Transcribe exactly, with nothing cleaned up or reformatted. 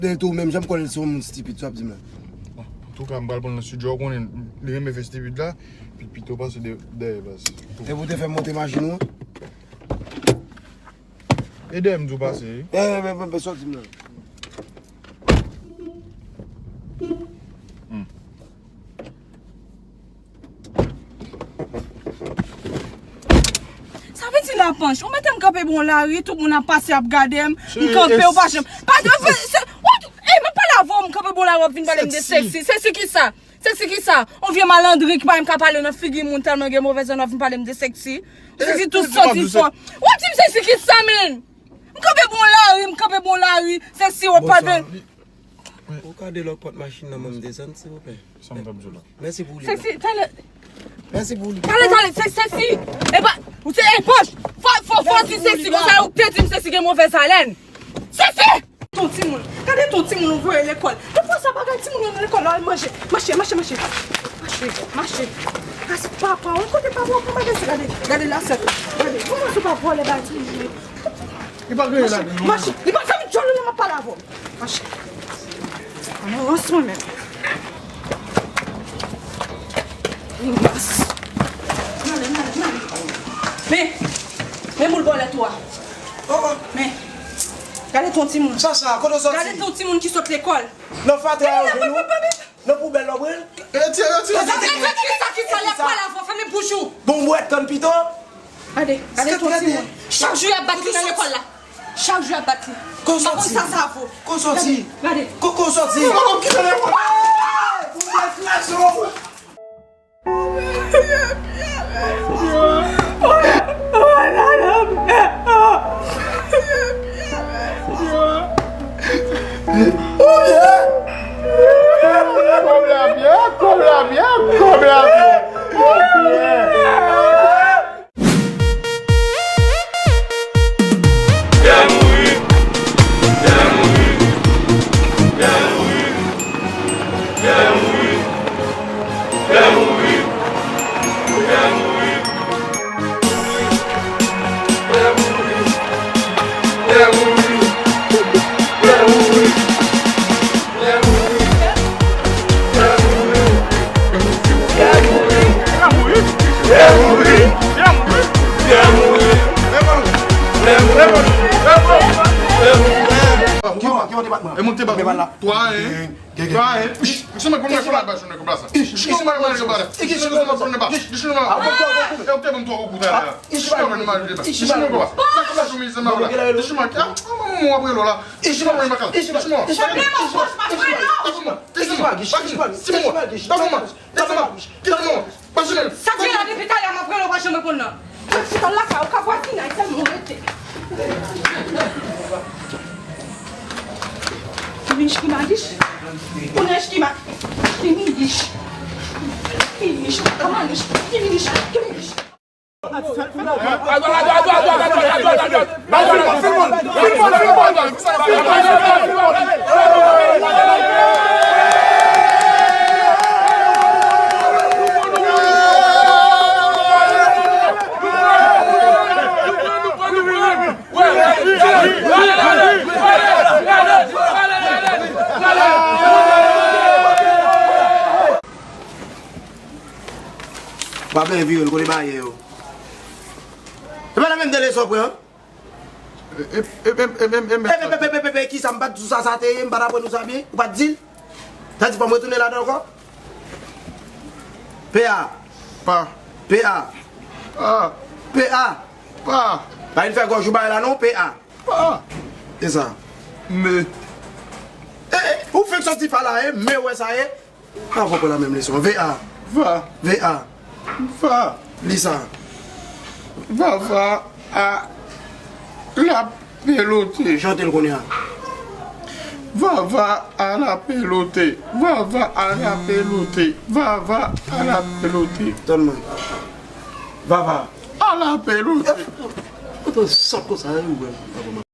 Dèyè tou, menm jan m konnen l se yon moun stipid, sa w ap di m la. Antouka, m pral pran l nan estidyo, w konnen li renmen fè stipid la, pi pito pase de, dèyè baz. Epi w te fè m monte machin ou an? E dèyè m di w pase, wi. E, e, e, e, sa w di m la? Hmm. Sa vle di Lapanch, ou mete m kanpe bò yon lari, tout moun ap pase ap gade m, m kanpe, ou pa janm. Pa de, se, what? Ey, m ap pale avè w, m kanpe bò yon lari, w ap vin pale m de seksi. Seksi kisa? Seksi kisa? On vye malandren ki pa menm ka pale nan figi moun tèlman gen movèz lann, w ap vin pale m de seksi. Ou sezi tou santi fò. W ap di m seksi kisa, menn? M kanpe bò yon lari, m kanpe bò yon lari, seksi, w ap pale. Ou ka delòk pòt machin nan, mwen m desann, silvouplè? Sa m t ap di w la. Mèsi pou li. Seksi, talè. Mèsi pou li. Talè, talè, se, seksi. E pa, ou se, e, Panch. Fò, fò, fò di seksi konsa, ou te di m seksi gen movèz alèn. Seksi! Ton timoun. Gade ton timoun ou voye lekòl. Tout fwa sa bagay timoun yo nan lekòl, al manje. Mache, mache, mache. Mache, mache. Ras papa, ou kote papa ou pou bagay sa, gade. Gade lasèt la. Gade, kòman sou pa vòlè bagay timoun yo? Li pa genyen ladan non. Mache, li pa fè m djòl la, m ap pale avè w. Mache. Ann, ranse mwen menm. Li mas. Men, men boul bòlèt ou a. Oh, oh. Men, gade ton timoun. Sa, sa, kote w sòti? Gade ton timoun ki sot lekòl. Nan fatra yo jwenn ou? Nan poubèl lòbril? Retire, retire. Sa, sa, sa, sa, sa, sa, y ap pale avè w, fèmen bouch ou. Bon, bwèt kann pito. Gade, gade ton timoun. Chak jou y ap bat li nan lekòl la. Chak jou y ap bat li. Ou pa konn sa sa vo. Gade, gade. Madanm ki nan lekòl. Kòb la byen, kòb la byen, kòb la byen. Ki bò, ki bò depatman? E monte ba. Twa, en. Twa, en. Ish, ish, mwen konn mwen konn ba jounen konba sa. Ish, ish, mwen konn ba. Ish, ish, mwen konn ba. Ish, ish, mwen konn ba. E ou te ban m twa kou talè a. Ish, mwen konn ba. Ish, mwen konn ba. Ish, mwen konn ba. Ish, mwen konn ba. Ish, mwen konn ba. Ish, mwen konn ba. Ish, mwen konn ba. Ish, mwen konn ba. Sa k gen la depi talè m ap rele w pa janm reponn nan. Sa k gen la depi talè m ap rele w pa janm reponn nan. Chita lakay ou ka vwazinay sèlman rete. Kimich kimalish. Kounye kimich. Kimilish. Kimilish. Kimilish. Kimilish. Pa byen vire l kote bayè yo. E pa la menm de leson pran. E, e, e, e, e, e, e, e, e, e, e, kisa m pa t di w sa, sa te ye, m pa t aprann ou sa byen, ou pa t di l? Sa di fò m retounen ladan ankò? P A. Pa. P A. Pa. P A. Pa. Pa vin fè gòj ou bay la non, P A. Pa. E sa. Me. E, e, ou fenk sòti pa la, e, me wè sa ye. Avan pou la menm leson. V A. Va. V A. Va. Li sa. Vava a la pelote. Chante l kounye a. Vava a la pelote. Vava a la pelote. Vava a la pelote. Tann mwen. Vava. A la pelote. Ou te sòt konsa, wi, ou wè.